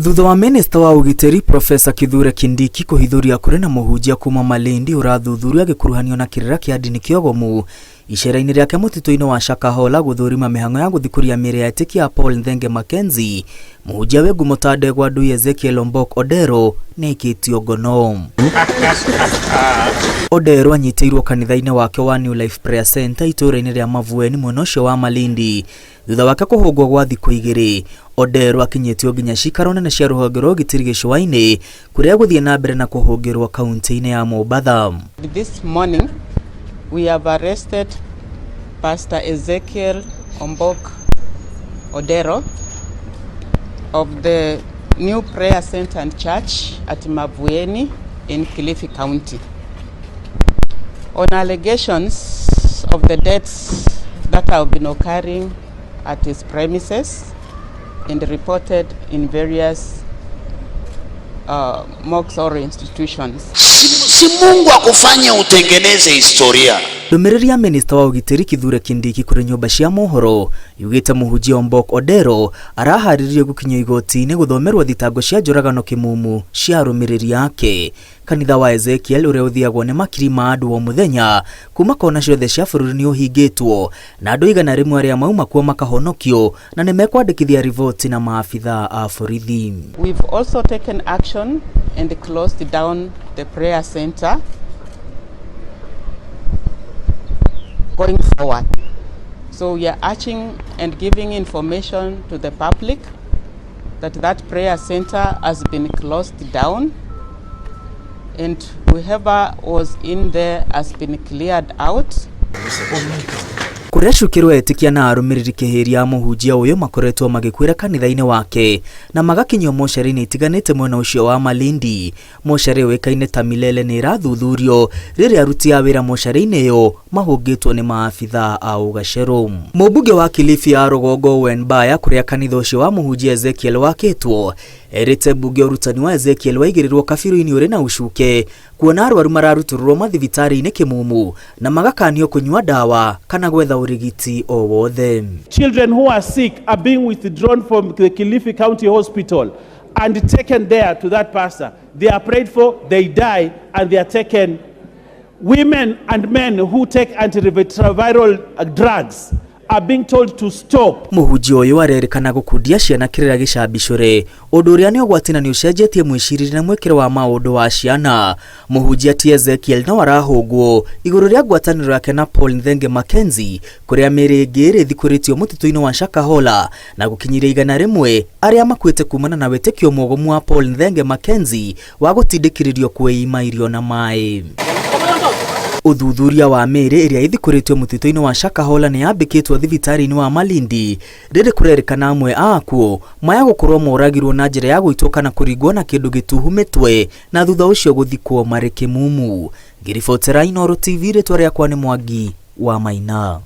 Thutha wa minista wa ũgitĩri Profesa Kithure Kindiki kũhithũria kũrĩ na mũhunjia kuma Malindi ũrathuthurio agĩkuruhanio na kĩrĩra kĩa ndini kĩogomu icera-inĩ rĩake mũtitũ-inĩ wa Shakahola gũthũrima mĩhang'o ya gũthikũria mĩĩrĩ ya etĩkia a Paul Nthenge Mackenzie, mũhunjia wĩ ngumo ta ndegwa ndui Ezekiel Ombok Odero nĩ aikĩtio ngono. Odero anyitĩirwo kanitha-inĩ wake wa New Life Prayer Center itũũra-inĩ rĩa Mavueni mwena ũcio wa Malindi thutha wake kũhũngwo gwa thikũ igĩrĩ. Odero akinyĩtio nginya cikaro nene cia rũhonge rwa ũgitĩri gĩcũa-inĩ kũrĩa gũthiĩ na mbere na kũhũngĩrwo kaunti-inĩ ya Mombatha. This morning, we have arrested Pastor Ezekiel Ombok Odero of the New Prayer Center and Church at Mavueni in Kilifi County on allegations of the deaths that have been occurring at his premises and reported in various mosques or institutions. Si Mungu akufanye utengeneze historia. Ndũmĩrĩri ya minista wa ũgitĩri Kithure Kindiki kũrĩ nyũmba cia mohoro yugĩte mũhunjia Ombok Odero araharĩrĩrio gũkinyio igoti-inĩ gũthomerwo thitango cia njũragano kĩmumu cia arũmĩrĩri ake. Kanitha wa Ezekiel ũrĩa ũthiagwo nĩ makiri ma andũ o mũthenya kuma kona ciothe cia bũrũri nĩ ũhingĩtwo na andũ 100 arĩa mauma kuo makahonokio na nĩ mekwandĩkithia riboti na maabitha a borithi. We've also taken action and closed down the prayer center going forward. So we are urging and giving information to the public that that prayer center has been closed down and whoever was in there has been cleared out. Kũrĩa cukĩrwo etĩkia na arũmĩrĩri kĩhĩria a mũhunjia ũyũ makoretwo magĩkuĩra kanitha-inĩ wake na magakinyio mocarĩ-inĩ itiganĩte mwena ũcio wa Malindi. Mocarĩ yũĩkaine ta Milele nĩ ĩrathuthurio rĩrĩa aruti a wĩra mocarĩ-inĩ ĩyo mahũngĩtwo nĩ maabitha a ũgacerũ. Mũmbunge wa Kilifi ya rũgongo Owen Baya kũrĩa kanitha ũcio wa mũhunjia Ezekiel wakĩtwo erĩte mbunge ũrutani wa Ezekiel waigĩrĩrwo kabirũ-inĩ ũrĩ na ũcuke kuona arwaru mararutũrũrwo mathibitarĩ-inĩ kĩmumu na magakanio kũnyua ndawa kana gwetha ũrigiti o wothe. Children who are sick are being withdrawn from the Kilifi County Hospital and taken there to that pastor. They are prayed for, they die, and they are taken. Women and men who take antiretroviral drugs are being told to stop. Mũhunjia ũyũ arerĩkana gũkundia ciana kĩrĩra gĩcambicũre ũndũ ũrĩa nĩ ũgwati na nĩ ũcenjetie mwĩcirĩrie na mwĩkĩre wa maũndũ wa ciana. Mũhunjia ti Ezekiel no arahũngwo igũrũ rĩa ngwatanĩro yake na Paul Nthenge Mackenzie kũrĩa mĩĩrĩ ĩngĩ ĩrĩ ĩthikũrĩtio mũtitũ-inĩ wa Shakahola na gũkinyĩria 100 arĩa makuĩte kumana na wĩtĩkio mwogomu wa Paul Nthenge Mackenzie wa gũtindĩkĩrĩrio kwĩima irio na maĩ. Ũthuthuria wa mĩĩrĩ ĩrĩa ĩthikũrĩtio mũtitũ-inĩ wa Shakahola nĩ yambĩkĩtwo thibitarĩ-inĩ wa Malindi rĩrĩ kũrerĩkana amwe a akuũ maya gũkorwo moragirwo na njĩra ya gũitwo kana kũringwo na kĩndũ gĩtuhu mĩtwe na thutha ũcio gũthikwo marĩ kĩmumu. Ngĩribotera Inooro TV rĩtwa rĩakwa nĩ Mwangi wa Maina.